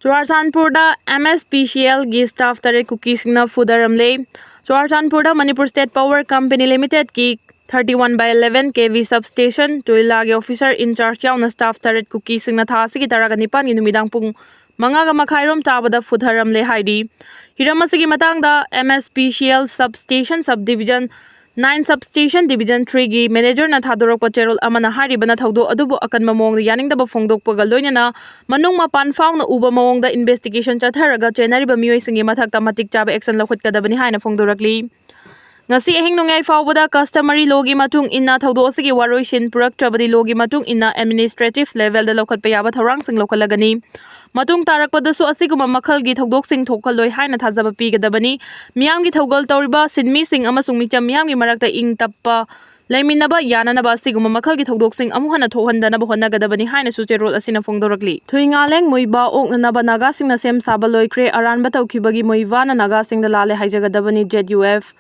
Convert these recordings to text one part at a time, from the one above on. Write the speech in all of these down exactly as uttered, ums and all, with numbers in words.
ꯆꯨꯔꯥꯆꯥꯟꯄꯨꯔꯗ M S P ꯁꯤ ꯑꯦꯜꯒꯤ staff ꯇꯔꯦꯠ ꯀꯨꯀꯤꯁꯤꯡꯅ ꯐꯨꯗꯔꯝꯂꯦ꯫ ꯆꯨꯔꯥꯆꯥꯟꯄꯨꯔꯗ ꯃꯅꯤꯄꯨꯔ ꯁ꯭ꯇꯦꯠ ꯄꯥꯋꯔ ꯀꯝꯄꯦꯅꯤ ꯂꯤꯃꯤꯇꯦꯗꯀꯤ thirty one by eleven K V substation ꯇꯨꯏꯂꯥꯒꯤ ꯑꯣꯐꯤꯁꯥꯔ ꯏꯟꯆꯥꯔꯖ ꯌꯥꯎꯅ ꯁ꯭ꯇꯥꯐ ꯇꯔꯦꯠ ꯀꯨꯀꯤꯁꯤꯡꯅ ꯊꯥ ꯑꯁꯤꯒꯤ ꯇꯔꯥꯒ ꯅꯤꯄꯥꯟꯒꯤ ꯅꯨꯃꯤꯗꯥꯡ ꯄꯨꯡ ꯃꯉꯥꯒ ꯃꯈꯥꯏꯔꯣꯝ ꯇꯥꯕꯗ ꯐꯨꯊꯔꯝꯂꯦ ꯍꯥꯏꯔꯤ꯫ ꯍꯤꯔꯝ ꯑꯁꯤꯒꯤ ꯃꯇꯥꯡꯗ M S P C L sub station sub division nine sub station division ꯊ꯭ꯔꯤꯒꯤ ꯃꯦꯅꯦꯖꯔꯅ ꯊꯥꯗꯣꯔꯛꯄ ꯆꯦꯔꯣꯜ ꯑꯃꯅ ꯍꯥꯏꯔꯤꯕꯅ ꯊꯧꯗꯣꯛ ꯑꯗꯨꯕꯨ ꯑꯀꯟꯕ ꯃꯑꯣꯡꯗ ꯌꯥꯅꯤꯡꯗꯕ ꯐꯣꯡꯗꯣꯛꯄꯒ ꯂꯣꯏꯅꯅ ꯃꯅꯨꯡ ꯃꯄꯥꯟ ꯐꯥꯎꯅ ꯎꯕ ꯃꯑꯣꯡꯗ ꯏꯟꯚꯦꯁꯇꯤꯒꯦꯁꯟ ꯆꯠꯊꯔꯒ ꯆꯦꯟꯅꯔꯤꯕ ꯃꯤꯑꯣꯏꯁꯤꯡꯒꯤ ꯃꯊꯛꯇ ꯃꯇꯤꯛ ꯆꯥꯕ ꯑꯦꯛꯁꯟ ꯂꯧꯈꯠꯀꯗꯕꯅꯤ ꯍꯥꯏꯅ ꯐꯣꯡꯗꯣꯔꯛꯂꯤ꯫ ꯉꯁꯤ ꯑꯍꯤꯡ ꯅꯣꯡꯌꯥꯏ ꯐꯥꯎꯕꯗ ꯀꯁꯇꯃꯔꯤ ꯂꯣꯒꯤ ꯃꯇꯨꯡ ꯏꯟꯅ ꯊꯧꯗꯣꯛ ꯑꯁꯤꯒꯤ ꯋꯥꯔꯣꯏꯁꯤꯟ ꯄꯨꯔꯛꯇ꯭ꯔꯕꯗꯤ ꯂꯣꯒꯤ ꯃꯇꯨꯡ ꯏꯟꯅ ꯑꯦꯗꯃꯤꯅꯤꯁꯇ꯭ꯔꯦꯇꯤꯚ ꯂꯦꯚꯦꯜꯗ ꯂꯧꯈꯠꯄ ꯌꯥꯕ ꯊꯧꯔꯥꯡꯁꯤꯡ ꯂꯧꯈꯠꯂꯒꯅꯤ꯫ ꯃꯇꯨꯡ ꯇꯥꯔꯛꯄꯗꯁꯨ ꯑꯁꯤꯒꯨꯝꯕ ꯃꯈꯜꯒꯤ ꯊꯧꯗꯣꯛꯁꯤꯡ ꯊꯣꯛꯍꯜꯂꯣꯏ ꯍꯥꯏꯅ ꯊꯥꯖꯕ ꯄꯤꯒꯗꯕꯅꯤ꯫ ꯃꯤꯌꯥꯝꯒꯤ ꯊꯧꯒꯜ ꯇꯧꯔꯤꯕ ꯁꯤꯟꯃꯤꯁꯤꯡ ꯑꯃꯁꯨꯡ ꯃꯤꯆꯝ ꯃꯤꯌꯥꯝꯒꯤ ꯃꯔꯛꯇ ꯏꯪ ꯇꯞꯄ ꯂꯩꯃꯤꯟꯅꯕ ꯌꯥꯅꯅꯕ ꯑꯁꯤꯒꯨꯝꯕ ꯃꯈꯜꯒꯤ ꯊꯧꯗꯣꯛꯁꯤꯡ ꯑꯃꯨꯛ ꯍꯟꯅ ꯊꯣꯛꯍꯟꯗꯅꯕ ꯍꯣꯠꯅꯒꯗꯕꯅꯤ ꯍꯥꯏꯅꯁꯨ ꯆꯦꯔꯣꯜ ꯑꯁꯤꯅ ꯐꯣꯡꯗꯣꯔꯛꯂꯤ꯫ ꯊꯨꯏꯉꯥꯂꯦꯡ ꯃꯨꯏꯕꯥ ꯑꯣꯛꯅꯅꯕ ꯅꯥꯒꯥꯁꯤꯡꯅ ꯁꯦꯝ ꯁꯥꯕ ꯂꯣꯏꯈ꯭ꯔꯦ꯫ ꯑꯔꯥꯟꯕ ꯇꯧꯈꯤꯕꯒꯤ ꯃꯨꯏꯕꯥꯅ ꯅꯥꯒꯥꯁꯤꯡꯗ ꯂꯥꯜꯂꯦ ꯍꯥꯏꯖꯒꯗꯕꯅꯤ꯫ Z U F.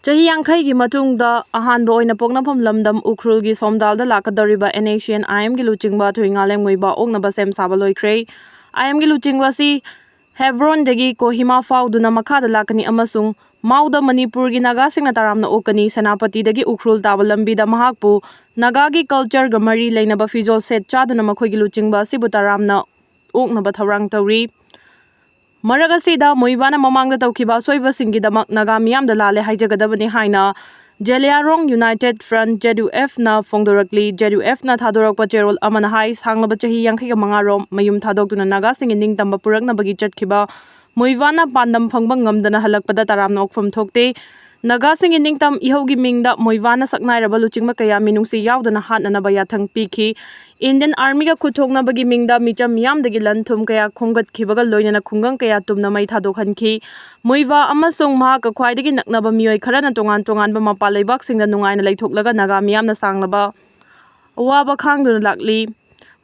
ꯆꯍꯤ ꯌꯥꯡꯈꯩꯒꯤ ꯃꯇꯨꯡꯗ ꯑꯍꯥꯟꯕ ꯑꯣꯏꯅ ꯄꯣꯛꯅꯐꯝ ꯂꯝꯗꯝ ꯎꯈ꯭ꯔꯨꯜꯒꯤ ꯁꯣꯝꯗꯥꯜꯗ ꯂꯥꯛꯀꯗꯧꯔꯤꯕ ꯑꯦꯟ ꯑꯦꯁ ꯁꯤ ꯑꯦꯟ ꯑꯥꯏ ꯑꯦꯝꯒꯤ ꯂꯨꯆꯤꯡꯕ ꯊꯨꯏꯉꯥꯂꯦꯡ ꯃꯨꯏꯕꯥ ꯑꯣꯛꯅꯕ ꯁꯦꯝ ꯁꯥꯕ ꯂꯣꯏꯈ꯭ꯔꯦ꯫ ꯑꯥꯏ ꯑꯦꯝꯒꯤ ꯂꯨꯆꯤꯡꯕ ꯑꯁꯤ ꯍꯦꯕ꯭ꯔꯣꯟꯗꯒꯤ ꯀꯣꯍꯤꯃꯥ ꯐꯥꯎꯗꯨꯅ ꯃꯈꯥꯗ ꯂꯥꯛꯀꯅꯤ ꯑꯃꯁꯨꯡ ꯃꯥꯎꯗ ꯃꯅꯤꯄꯨꯔꯒꯤ ꯅꯥꯒꯥꯁꯤꯡꯅ ꯇꯔꯥꯝꯅ ꯑꯣꯛꯀꯅꯤ꯫ ꯁꯦꯅꯥꯄꯇꯤꯗꯒꯤ ꯎꯈ꯭ꯔꯨꯜ ꯇꯥꯕ ꯂꯝꯕꯤꯗ ꯃꯍꯥꯛꯄꯨ ꯅꯥꯒꯥꯒꯤ ꯀꯜꯆꯔꯒ ꯃꯔꯤ ꯂꯩꯅꯕ ꯐꯤꯖꯣꯜ ꯁꯦꯠ ꯆꯥꯗꯨꯅ ꯃꯈꯣꯏꯒꯤ ꯂꯨꯆꯤꯡꯕ ꯑꯁꯤꯕꯨ ꯇꯔꯥꯝꯅ ꯑꯣꯛꯅꯕ ꯊꯧꯔꯥꯡ ꯇꯧꯔꯤ꯫ ꯃꯔꯛ ꯑꯁꯤꯗ ꯃꯨꯏꯕꯥꯅ ꯃꯃꯥꯡꯗ ꯇꯧꯈꯤꯕ ꯑꯁꯣꯏꯕꯁꯤꯡꯒꯤꯗꯃꯛ ꯅꯥꯒꯥ ꯃꯤꯌꯥꯝꯗ ꯂꯥꯜꯂꯦ ꯍꯥꯏꯖꯒꯗꯕꯅꯤ ꯍꯥꯏꯅ ꯖꯦꯂꯤꯌꯥꯔꯣꯡ ꯌꯨꯅꯥꯏꯇꯦꯗ ꯐ꯭ꯔꯟꯠ, ꯖꯦꯠ ꯌꯨ ꯑꯦꯐꯅ ꯐꯣꯡꯗꯣꯔꯛꯂꯤ꯫ ꯖꯦꯠ ꯌꯨ ꯑꯦꯐꯅ ꯊꯥꯗꯣꯔꯛꯄ ꯆꯦꯔꯣꯜ ꯑꯃꯅ ꯍꯥꯏ, ꯁꯥꯡꯂꯕ ꯆꯍꯤ ꯌꯥꯡꯈꯩꯒ ꯃꯉꯥ ꯔꯣꯝ ꯃꯌꯨꯝ ꯊꯥꯗꯣꯛꯇꯨꯅ ꯅꯥꯒꯥꯁꯤꯡꯒꯤ ꯅꯤꯡꯇꯝꯕ ꯄꯨꯔꯛꯅꯕꯒꯤ ꯆꯠꯈꯤꯕ ꯃꯨꯏꯕꯥꯅ ꯄꯥꯟꯗꯝ ꯐꯪꯕ ꯉꯝꯗꯅ ꯍꯜꯂꯛꯄꯗ ꯇꯔꯥꯝꯅ ꯑꯣꯛꯐꯝ ꯊꯣꯛꯇꯦ꯫ ꯅꯥꯒꯥꯁꯤꯡꯒꯤ ꯅꯤꯡꯇꯝ ꯏꯍꯧꯒꯤ ꯃꯤꯡꯗ ꯃꯨꯏꯕꯥꯅ ꯁꯛꯅꯥꯏꯔꯕ ꯂꯨꯆꯤꯡꯕ ꯀꯌꯥ ꯃꯤꯅꯨꯡꯁꯤ ꯌꯥꯎꯗꯅ ꯍꯥꯠꯅꯅꯕ ꯌꯥꯊꯪ ꯄꯤꯈꯤ꯫ ꯏꯟꯗꯤꯌꯟ ꯑꯥꯔꯃꯤꯒ ꯈꯨꯠ ꯊꯣꯛꯅꯕꯒꯤ ꯃꯤꯡꯗ ꯃꯤꯆꯝ ꯃꯤꯌꯥꯝꯗꯒꯤ ꯂꯟ ꯊꯨꯝ ꯀꯌꯥ ꯈꯣꯝꯒꯠꯈꯤꯕꯒ ꯂꯣꯏꯅꯅ ꯈꯨꯡꯒꯪ ꯀꯌꯥ ꯇꯨꯝꯅ ꯃꯩ ꯊꯥꯗꯣꯛꯍꯟꯈꯤ꯫ ꯃꯨꯏꯕꯥ ꯑꯃꯁꯨꯡ ꯃꯍꯥꯛꯀ ꯈ꯭ꯋꯥꯏꯗꯒꯤ ꯅꯛꯅꯕ ꯃꯤꯑꯣꯏ ꯈꯔꯅ ꯇꯣꯉꯥꯟ ꯇꯣꯉꯥꯟꯕ ꯃꯄꯥꯟ ꯂꯩꯕꯥꯛꯁꯤꯡꯗ ꯅꯨꯡꯉꯥꯏꯅ ꯂꯩꯊꯣꯛꯂꯒ ꯅꯥꯒꯥ ꯃꯤꯌꯥꯝꯅ ꯁꯥꯡꯂꯕ ꯑꯋꯥꯕ ꯈꯥꯡꯗꯨꯅ ꯂꯥꯛꯂꯤ꯫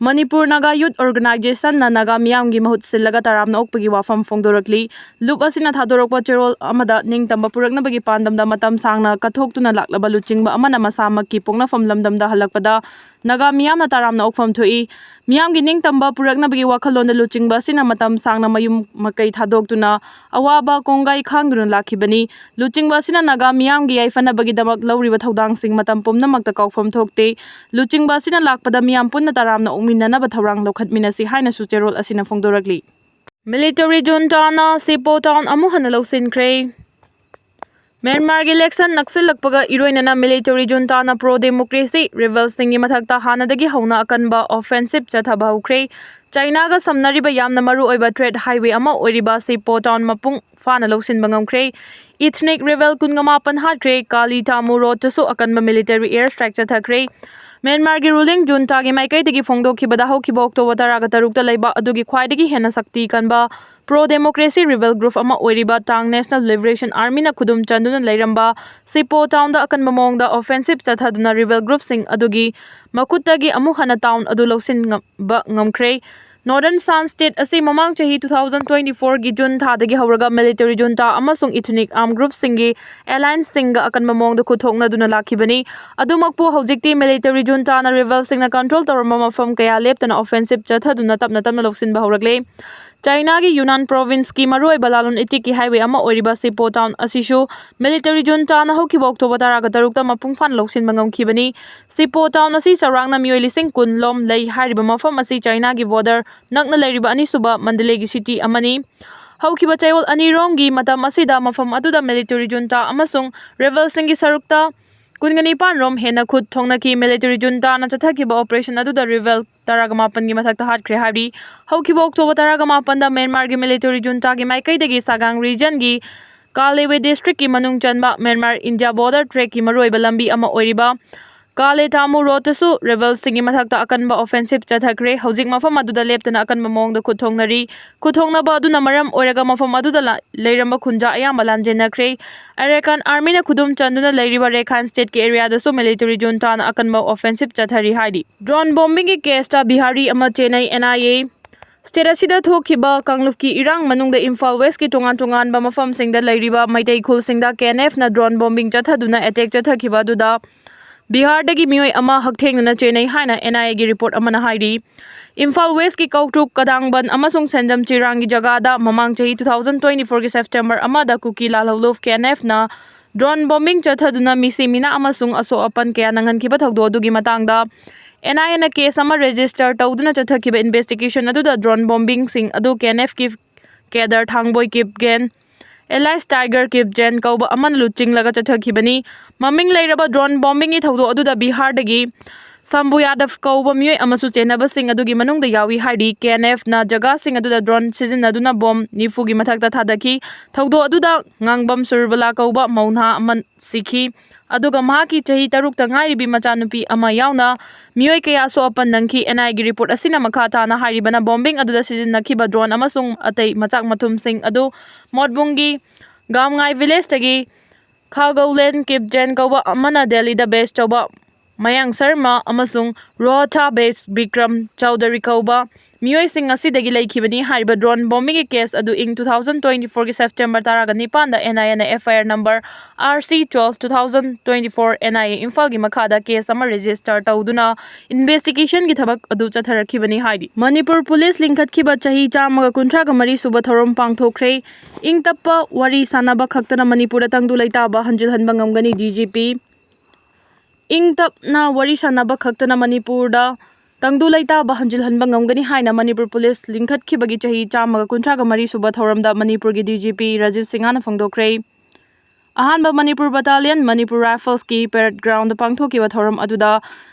ꯃꯅꯤꯄꯨꯔ ꯅꯥꯒꯥ ꯌꯨꯠ ꯑꯣꯔꯒꯅꯥꯏꯖꯦꯁꯟꯅ ꯅꯥꯒꯥ ꯃꯤꯌꯥꯝꯒꯤ ꯃꯍꯨꯠ ꯁꯤꯜꯂꯒ ꯇꯔꯥꯝꯅ ꯑꯣꯛꯄꯒꯤ ꯋꯥꯐꯝ ꯐꯣꯡꯗꯣꯔꯛꯂꯤ꯫ ꯂꯨꯞ ꯑꯁꯤꯅ ꯊꯥꯗꯣꯔꯛꯄ ꯆꯦꯔꯣꯜ ꯑꯃꯗ ꯅꯤꯡꯇꯝꯕ ꯄꯨꯔꯛꯅꯕꯒꯤ ꯄꯥꯟꯗꯝꯗ ꯃꯇꯝ ꯁꯥꯡꯅ ꯀꯠꯊꯣꯛꯇꯨꯅ ꯂꯥꯛꯂꯕ ꯂꯨꯆꯤꯡꯕ ꯑꯃꯅ ꯃꯁꯥꯃꯛꯀꯤ ꯄꯣꯛꯅꯐꯝ ꯂꯝꯗꯝꯗ ꯍꯜꯂꯛꯄꯗ ꯅꯥꯒꯥ ꯃꯤꯌꯥꯝꯅ ꯇꯔꯥꯝꯅ ꯑꯣꯛꯐꯝ ꯊꯣꯛꯏ꯫ ꯃꯤꯌꯥꯝꯒꯤ ꯅꯤꯡꯇꯝꯕ ꯄꯨꯔꯛꯅꯕꯒꯤ ꯋꯥꯈꯜꯂꯣꯟꯗ ꯂꯨꯆꯤꯡꯕ ꯑꯁꯤꯅ ꯃꯇꯝ ꯁꯥꯡꯅ ꯃꯌꯨꯝ ꯃꯀꯩ ꯊꯥꯗꯣꯛꯇꯨꯅ ꯑꯋꯥꯕ ꯀꯣꯡꯒꯥꯏ ꯈꯥꯡꯗꯨꯅ ꯂꯥꯛꯈꯤꯕꯅꯤ꯫ ꯂꯨꯆꯤꯡꯕ ꯑꯁꯤꯅ ꯅꯥꯒꯥ ꯃꯤꯌꯥꯝꯒꯤ ꯌꯥꯏꯐꯅꯕꯒꯤꯗꯃꯛ ꯂꯧꯔꯤꯕ ꯊꯧꯗꯥꯡꯁꯤꯡ ꯃꯇꯝ ꯄꯨꯝꯅꯃꯛꯇ ꯀꯥꯎꯐꯝ ꯊꯣꯛꯇꯦ꯫ ꯂꯨꯆꯤꯡꯕ ꯑꯁꯤꯅ ꯂꯥꯛꯄꯗ ꯃꯤꯌꯥꯝ ꯄꯨꯟꯅ ꯇꯔꯥꯝꯅ ꯑꯣꯛꯃꯤꯟꯅꯅꯕ ꯊꯧꯔꯥꯡ ꯂꯧꯈꯠꯃꯤꯟꯅꯁꯤ ꯍꯥꯏꯅꯁꯨ ꯆꯦꯔꯣꯜ ꯑꯁꯤꯅ ꯐꯣꯡꯗꯣꯔꯛꯂꯤ꯫ ꯃꯤꯂꯤꯇꯔꯤ ꯖꯨꯟꯇꯥꯅ ꯁꯤꯄꯣ ꯇꯥꯎꯟ ꯑꯃꯨꯛ ꯍꯟꯅ ꯂꯧꯁꯤꯟꯈ꯭ꯔꯦ꯫ ꯃ꯭ꯌꯥꯟꯃꯥꯔꯒꯤ ꯏꯂꯦꯛꯁꯟ ꯅꯛꯁꯤꯜꯂꯛꯄꯒ ꯏꯔꯣꯏꯅꯅ ꯃꯤꯂꯤꯇꯔꯤ ꯖꯨꯟꯇꯥꯅ ꯄ꯭ꯔꯣ ꯗꯦꯃꯣꯀ꯭ꯔꯦꯁꯤ ꯔꯤꯕꯦꯜꯁꯤꯡꯒꯤ ꯃꯊꯛꯇ ꯍꯥꯟꯅꯗꯒꯤ ꯍꯧꯅ ꯑꯀꯟꯕ ꯑꯣꯐꯦꯟꯁꯤꯞ ꯆꯠꯊꯕ ꯍꯧꯈ꯭ꯔꯦ꯫ ꯆꯥꯏꯅꯥꯒ ꯁꯝꯅꯔꯤꯕ ꯌꯥꯝꯅ ꯃꯔꯨꯑꯣꯏꯕ ꯇ꯭ꯔꯦꯗ ꯍꯥꯏꯋꯦ ꯑꯃ ꯑꯣꯏꯔꯤꯕ ꯁꯤꯄꯣ ꯇꯥꯎꯟ ꯃꯄꯨꯡ ꯐꯥꯅ ꯂꯧꯁꯤꯟꯕ ꯉꯝꯈ꯭ꯔꯦ꯫ ꯏꯊꯅꯤꯛ ꯔꯤꯕꯦꯜ ꯀꯨꯟꯃꯥꯄꯟ ꯍꯥꯠꯈ꯭ꯔꯦ꯫ ꯀꯥꯂꯤ ꯇꯥꯃꯨ ꯔꯣꯗꯇꯁꯨ ꯑꯀꯟꯕ ꯃꯤꯂꯤꯇꯔꯤ ꯑꯦꯌꯔ ꯁ꯭ꯇ꯭ꯔꯥꯏꯛ ꯆꯠꯊꯈ꯭ꯔꯦ꯫ ꯃ꯭ꯌꯥꯟꯃꯥꯔꯒꯤ ꯔꯨꯂꯤꯡ ꯖꯨꯟꯇꯥꯒꯤ ꯃꯥꯏꯀꯩꯗꯒꯤ ꯐꯣꯡꯗꯣꯛꯈꯤꯕꯗ ꯍꯧꯈꯤꯕ ꯑꯣꯛꯇꯣꯕꯔ ꯇꯔꯥꯒ ꯇꯔꯨꯛꯇ ꯂꯩꯕꯥꯛ ꯑꯗꯨꯒꯤ ꯈ꯭ꯋꯥꯏꯗꯒꯤ ꯍꯦꯟꯅ ꯁꯛꯇꯤ ꯀꯟꯕ ꯄ꯭ꯔꯣ ꯗꯦꯃꯣꯀ꯭ꯔꯦꯁꯤ ꯔꯤꯕꯦꯜ ꯒ꯭ꯔꯨꯞ ꯑꯃ ꯑꯣꯏꯔꯤꯕ ꯇꯥꯡ ꯅꯦꯁꯅꯦꯜ ꯂꯤꯕꯔꯦꯁꯟ ꯑꯥꯔꯃꯤꯅ ꯈꯨꯗꯨꯝ ꯆꯟꯗꯨꯅ ꯂꯩꯔꯝꯕ ꯁꯤꯄꯣ ꯇꯥꯎꯟꯗ ꯑꯀꯟꯕ ꯃꯑꯣꯡꯗ ꯑꯣꯐꯦꯟꯁꯤꯞ ꯆꯠꯊꯗꯨꯅ ꯔꯤꯕꯦꯜ ꯒ꯭ꯔꯨꯞꯁꯤꯡ ꯑꯗꯨꯒꯤ ꯃꯈꯨꯠꯇꯒꯤ ꯑꯃꯨꯛ ꯍꯟꯅ ꯇꯥꯎꯟ ꯑꯗꯨ ꯂꯧꯁꯤꯟꯕ ꯉꯝꯈ꯭ꯔꯦ꯫ ꯅꯣꯔꯗꯔꯟ ꯁꯥꯟ ꯁ꯭ꯇꯦꯠ ꯑꯁꯤ ꯃꯃꯥꯡ ꯆꯍꯤ two thousand twenty fourꯒꯤ ꯖꯨꯟ ꯊꯥꯗꯒꯤ ꯍꯧꯔꯒ ꯃꯤꯂꯤꯇꯔꯤ ꯖꯨꯟꯇꯥ ꯑꯃꯁꯨꯡ ꯏꯊꯅꯤꯛ ꯑꯥꯔꯝ ꯒ꯭ꯔꯨꯞꯁꯤꯡꯒꯤ ꯑꯦꯂꯥꯌꯟꯁꯁꯤꯡꯒ ꯑꯀꯟꯕ ꯃꯑꯣꯡꯗ ꯈꯨꯠꯊꯣꯛꯅꯗꯨꯅ ꯂꯥꯛꯈꯤꯕꯅꯤ꯫ ꯑꯗꯨꯃꯛꯄꯨ ꯍꯧꯖꯤꯛꯇꯤ ꯃꯤꯂꯤꯇꯔꯤ ꯖꯨꯟꯇꯥꯅ ꯔꯤꯕꯦꯜꯁꯤꯡꯅ ꯀꯟꯇ꯭ꯔꯣꯜ ꯇꯧꯔꯝꯕ ꯃꯐꯝ ꯀꯌꯥ ꯂꯦꯞꯇꯅ ꯑꯣꯐꯦꯟꯁꯤꯞ ꯆꯠꯊꯗꯨꯅ ꯇꯞꯅ ꯇꯞꯅ ꯂꯧꯁꯤꯟꯕ ꯍꯧꯔꯛꯂꯦ꯫ ꯆꯥꯏꯅꯥꯒꯤ ꯌꯨꯅꯥꯟ ꯄ꯭ꯔꯣꯚꯤꯟꯁꯀꯤ ꯃꯔꯨꯑꯣꯏꯕ ꯂꯂꯣꯟ ꯏꯇꯤꯛꯀꯤ ꯍꯥꯏꯋꯦ ꯑꯃ ꯑꯣꯏꯔꯤꯕ ꯁꯤꯄꯣ ꯇꯥꯎꯟ ꯑꯁꯤꯁꯨ ꯃꯤꯂꯤꯇꯔꯤ ꯖꯨꯟꯇꯥꯅ ꯍꯧꯈꯤꯕ ꯑꯣꯛꯇꯣꯕꯔ ꯇꯔꯥꯒ ꯇꯔꯨꯛꯇ ꯃꯄꯨꯡ ꯐꯥꯅ ꯂꯧꯁꯤꯟꯕ ꯉꯝꯈꯤꯕꯅꯤ꯫ ꯁꯤꯄꯣ ꯇꯥꯎꯟ ꯑꯁꯤ ꯆꯥꯎꯔꯥꯛꯅ ꯃꯤꯑꯣꯏ ꯂꯤꯁꯤꯡ ꯀꯨꯟ ꯂꯣꯝ ꯂꯩ꯫ ꯍꯥꯏꯔꯤꯕ ꯃꯐꯝ ꯑꯁꯤ ꯆꯥꯏꯅꯥꯒꯤ ꯕꯣꯔꯗꯔ ꯅꯛꯅ ꯂꯩꯔꯤꯕ ꯑꯅꯤꯁꯨꯕ ꯃꯟꯗꯂꯦꯒꯤ ꯁꯤꯇꯤ ꯑꯃꯅꯤ꯫ ꯍꯧꯈꯤꯕ ꯆꯌꯣꯜ ꯑꯅꯤꯔꯣꯝꯒꯤ ꯃꯇꯝ ꯑꯁꯤꯗ ꯃꯐꯝ ꯑꯗꯨꯗ ꯃꯤꯂꯤꯇꯔꯤ ꯖꯨꯟꯇꯥ ꯑꯃꯁꯨꯡ ꯔꯤꯕꯦꯜꯁꯤꯡꯒꯤ ꯁꯔꯨꯛꯇ ꯀꯨꯟꯒ ꯅꯤꯄꯥꯟ ꯔꯣꯝ ꯍꯦꯟꯅ ꯈꯨꯠ ꯊꯣꯡꯅꯈꯤ꯫ ꯃꯤꯂꯤꯇꯔꯤ ꯖꯨꯟꯇꯥꯅ ꯆꯠꯊꯈꯤꯕ ꯑꯣꯄꯔꯦꯁꯟ ꯑꯗꯨꯗ ꯔꯤꯕꯦꯜ ꯇꯔꯥꯒ ꯃꯥꯄꯟꯒꯤ ꯃꯊꯛꯇ ꯍꯥꯠꯈ꯭ꯔꯦ ꯍꯥꯏꯔꯤ꯫ ꯍꯧꯈꯤꯕ ꯑꯣꯛꯇꯣꯕꯔ ꯇꯔꯥꯒ ꯃꯥꯄꯟꯗ ꯃ꯭ꯌꯥꯟꯃꯥꯔꯒꯤ ꯃꯤꯂꯤꯇꯔꯤ ꯖꯨꯟꯇꯥꯒꯤ ꯃꯥꯏꯀꯩꯗꯒꯤ ꯁꯥꯒꯥꯡ ꯔꯤꯖꯟꯒꯤ ꯀꯥꯂꯦꯋꯦ ꯗꯤꯁꯇ꯭ꯔꯤꯛꯀꯤ ꯃꯅꯨꯡ ꯆꯟꯕ ꯃ꯭ꯌꯥꯟꯃꯥꯔ ꯏꯟꯗꯤꯌꯥ ꯕꯣꯔꯗꯔ ꯇ꯭ꯔꯦꯛꯀꯤ ꯃꯔꯨꯑꯣꯏꯕ ꯂꯝꯕꯤ ꯑꯃ ꯑꯣꯏꯔꯤꯕ ꯀꯥꯂꯦ ꯇꯥꯃꯨ ꯔꯣꯗꯇꯁꯨ ꯔꯤꯕꯦꯜꯁꯤꯡꯒꯤ ꯃꯊꯛꯇ ꯑꯀꯟꯕ ꯑꯣꯐꯦꯟꯁꯤꯞ ꯆꯠꯊꯈ꯭ꯔꯦ꯫ ꯍꯧꯖꯤꯛ ꯃꯐꯝ ꯑꯗꯨꯗ ꯂꯦꯞꯇꯅ ꯑꯀꯟꯕ ꯃꯑꯣꯡꯗ ꯈꯨꯠ ꯊꯣꯡꯅꯔꯤ꯫ ꯈꯨꯠ ꯊꯣꯡꯅꯕ ꯑꯗꯨꯅ ꯃꯔꯝ ꯑꯣꯏꯔꯒ ꯃꯐꯝ ꯑꯗꯨꯗ ꯂ-, ꯂꯩꯔꯝꯕ ꯈꯨꯟꯖꯥ ꯑꯌꯥꯝꯕ ꯂꯥꯟꯖꯦꯟꯅꯈ꯭ꯔꯦ꯫ ꯑꯔꯥꯀꯥꯟ ꯑꯥꯔꯃꯤꯅ ꯈꯨꯗꯨꯝ ꯆꯟꯗꯨꯅ ꯂꯩꯔꯤꯕ ꯔꯦꯈꯥꯏꯟ ꯁ꯭ꯇꯦꯠꯀꯤ ꯑꯦꯔꯤꯌꯥꯗꯁꯨ ꯃꯤꯂꯤꯇꯔꯤ ꯖꯨꯟꯇꯥꯅ ꯑꯀꯟꯕ ꯑꯣꯐꯦꯟꯁꯤꯞ ꯆꯠꯊꯔꯤ ꯍꯥꯏꯔꯤ꯫ ꯗ꯭ꯔꯣꯟ ꯕꯣꯝꯕꯤꯡꯒꯤ ꯀꯦꯁꯇ ꯕꯤꯍꯥꯔꯤ ꯑꯃ ꯆꯦꯟꯅꯩ꯫ ꯑꯦꯟ ꯑꯥꯏ ꯑꯦ ꯁ꯭ꯇꯦꯠ ꯑꯁꯤꯗ ꯊꯣꯛꯈꯤꯕ ꯀꯥꯡꯂꯨꯞꯀꯤ ꯏꯔꯥꯡ ꯃꯅꯨꯡꯗ ꯏꯝꯐꯥꯜ ꯋꯦꯁꯀꯤ ꯇꯣꯉꯥꯟ ꯇꯣꯉꯥꯟꯕ ꯃꯐꯝꯁꯤꯡꯗ ꯂꯩꯔꯤꯕ ꯃꯩꯇꯩ ꯈꯨꯜꯁꯤꯡꯗ ꯀꯦ ꯑꯦꯟ ꯑꯦꯐꯅ ꯗ꯭ꯔꯣꯟ ꯕꯣꯝꯕꯤꯡ ꯆꯠꯊꯗꯨꯅ ꯑꯦꯇꯦꯛ ꯆꯠꯊꯈꯤꯕ ꯑꯗꯨꯗ ꯕꯤꯍꯥꯔꯗꯒꯤ ꯃꯤꯑꯣꯏ ꯑꯃ ꯍꯛꯊꯦꯡꯅꯅ ꯆꯦꯟꯅꯩ ꯍꯥꯏꯅ N I Aꯒꯤ ꯔꯤꯄꯣꯔꯠ ꯑꯃꯅ ꯍꯥꯏꯔꯤ꯫ ꯏꯝꯐꯥꯜ ꯋꯦꯁꯀꯤ ꯀꯧꯇ꯭ꯔꯨꯛ, ꯀꯗꯥꯡꯕꯟ ꯑꯃꯁꯨꯡ ꯁꯦꯟꯖꯝ ꯆꯤꯔꯥꯡꯒꯤ ꯖꯒꯥꯗ ꯃꯃꯥꯡ ꯆꯍꯤ two thousand twenty fourꯒꯤ September ꯑꯃꯗ ꯀꯨꯀꯤ ꯂꯥꯜꯍꯧꯂꯨꯞ K N Fꯅ drone bombing ꯆꯠꯊꯗꯨꯅ ꯃꯤꯁꯤ ꯃꯤꯅꯥ ꯑꯃꯁꯨꯡ ꯑꯁꯣꯛ ꯑꯄꯟ ꯀꯌꯥ ꯅꯪꯍꯟꯈꯤꯕ ꯊꯧꯗꯣꯛ ꯑꯗꯨꯒꯤ ꯃꯇꯥꯡꯗ N I Aꯅ case ꯑꯃ register ꯇꯧꯗꯨꯅ ꯆꯠꯊꯈꯤꯕ investigation ꯑꯗꯨꯗ drone bombingꯁꯤꯡ ꯑꯗꯨ K N Fꯀꯤ cadre ꯊꯥꯡꯕꯣꯏ Kipgen alias Tiger ꯀꯤꯞꯖꯦꯟ ꯀꯧꯕ ꯑꯃꯅ ꯂꯨꯆꯤꯡꯂꯒ ꯆꯠꯊꯈꯤꯕꯅꯤ꯫ ꯃꯃꯤꯡ ꯂꯩꯔꯕ drone bombingꯒꯤ ꯊꯧꯗꯣꯛ ꯑꯗꯨꯗ ꯕꯤꯍꯥꯔꯗꯒꯤ ꯁꯝꯕꯨ ꯌꯥꯗꯕ ꯀꯧꯕ ꯃꯤꯑꯣꯏ ꯑꯃꯁꯨ ꯆꯦꯟꯅꯕꯁꯤꯡ ꯑꯗꯨꯒꯤ ꯃꯅꯨꯡꯗ ꯌꯥꯎꯏ ꯍꯥꯏꯔꯤ꯫ K N Fꯅ ꯖꯒꯥꯁꯤꯡ ꯑꯗꯨꯗ drone ꯁꯤꯖꯤꯟꯅꯗꯨꯅ bomb ꯅꯤꯐꯨꯒꯤ ꯃꯊꯛꯇ ꯊꯥꯗꯈꯤ꯫ ꯊꯧꯗꯣꯛ ꯑꯗꯨꯗ ꯉꯥꯡꯕꯝ ꯁꯨꯔꯕꯂꯥ ꯀꯧꯕ ꯃꯧ ꯅꯍꯥ ꯑꯃ ꯁꯤꯈꯤ, ꯑꯗꯨꯒ ꯃꯍꯥꯛꯀꯤ ꯆꯍꯤ ꯇꯔꯨꯛꯇ ꯉꯥꯏꯔꯤꯕꯤ ꯃꯆꯥꯅꯨꯄꯤ ꯑꯃ ꯌꯥꯎꯅ ꯃꯤꯑꯣꯏ ꯀꯌꯥ ꯑꯁꯣꯛ ꯑꯄꯟ ꯅꯪꯈꯤ꯫ N I Aꯒꯤ ꯔꯤꯄꯣꯔꯠ ꯑꯁꯤꯅ ꯃꯈꯥ ꯇꯥꯅ ꯍꯥꯏꯔꯤꯕꯅ, bombing ꯑꯗꯨꯗ ꯁꯤꯖꯤꯟꯅꯈꯤꯕ drone ꯑꯃꯁꯨꯡ ꯑꯇꯩ ꯃꯆꯥꯛ ꯃꯊꯨꯝꯁꯤꯡ ꯑꯗꯨ ꯃꯣꯠꯕꯨꯡꯒꯤ ꯒꯥꯝꯉꯥꯏ villageꯇꯒꯤ ꯈꯥꯒꯧꯂꯦꯟ ꯀꯤꯞꯖꯦꯟ ꯀꯧꯕ ꯑꯃꯅ ꯗꯦꯜꯂꯤꯗ base ꯇꯧꯕ ꯃꯌꯥꯡ ꯁꯔꯃ ꯑꯃꯁꯨꯡ ꯔꯣꯍꯇꯥ base ꯕꯤꯀ꯭ꯔꯝ ꯆꯧꯙꯔꯤ ꯀꯧꯕ ꯃꯤꯑꯣꯏꯁꯤꯡ ꯑꯁꯤꯗꯒꯤ ꯂꯩꯈꯤꯕꯅꯤ꯫ ꯍꯥꯏꯔꯤꯕ drone bombingꯒꯤ case ꯑꯗꯨ ꯏꯪ two thousand twenty fourꯒꯤ September ꯇꯔꯥꯒ ꯅꯤꯄꯥꯟꯗ N I Aꯅ F I R number R C twelve two thousand twenty four N I A ꯏꯝꯐꯥꯜꯒꯤ ꯃꯈꯥꯗ case ꯑꯃ register ꯇꯧꯗꯨꯅ investigationꯒꯤ ꯊꯕꯛ ꯑꯗꯨ ꯆꯠꯊꯔꯛꯈꯤꯕꯅꯤ ꯍꯥꯏꯔꯤ꯫ ꯃꯅꯤꯄꯨꯔ ꯄꯨꯂꯤꯁ ꯂꯤꯡꯈꯠꯈꯤꯕ ꯆꯍꯤ ꯆꯥꯝꯃꯒ ꯀꯨꯟꯊ꯭ꯔꯥꯒ ꯃꯔꯤ ꯁꯨꯕ ꯊꯧꯔꯝ ꯄꯥꯡꯊꯣꯛꯈ꯭ꯔꯦ꯫ ꯏꯪ ꯇꯞꯄ ꯋꯥꯔꯤ ꯁꯥꯟꯅꯕ ꯈꯛꯇꯅ ꯃꯅꯤꯄꯨꯔꯗ ꯇꯪꯗꯨ ꯂꯩꯇꯥꯕ ꯍꯟꯖꯤꯜꯍꯟꯕ ꯉꯝꯒꯅꯤ, D G P꯫ ꯏꯪ ꯇꯞꯅ ꯋꯥꯔꯤ ꯁꯥꯟꯅꯕ ꯈꯛꯇꯅ ꯃꯅꯤꯄꯨꯔꯗ ꯇꯪꯗꯨ ꯂꯩꯇꯥꯕ ꯍꯟꯖꯤꯜꯍꯟꯕ ꯉꯝꯒꯅꯤ ꯍꯥꯏꯅ ꯃꯅꯤꯄꯨꯔ ꯄꯨꯂꯤꯁ ꯂꯤꯡꯈꯠꯈꯤꯕꯒꯤ ꯆꯍꯤ ꯆꯥꯝꯃꯒ ꯀꯨꯟꯊ꯭ꯔꯥꯒ ꯃꯔꯤ ꯁꯨꯕ ꯊꯧꯔꯝꯗ ꯃꯅꯤꯄꯨꯔꯒꯤ D G P ꯔꯥꯖꯤꯕ ꯁꯤꯡꯍꯅ ꯐꯣꯡꯗꯣꯛꯈ꯭ꯔꯦ꯫ ꯑꯍꯥꯟꯕ ꯃꯅꯤꯄꯨꯔ battalion, ꯃꯅꯤꯄꯨꯔ Riflesꯀꯤ parade groundꯗ ꯄꯥꯡꯊꯣꯛꯈꯤꯕ ꯊꯧꯔꯝ ꯑꯗꯨꯗ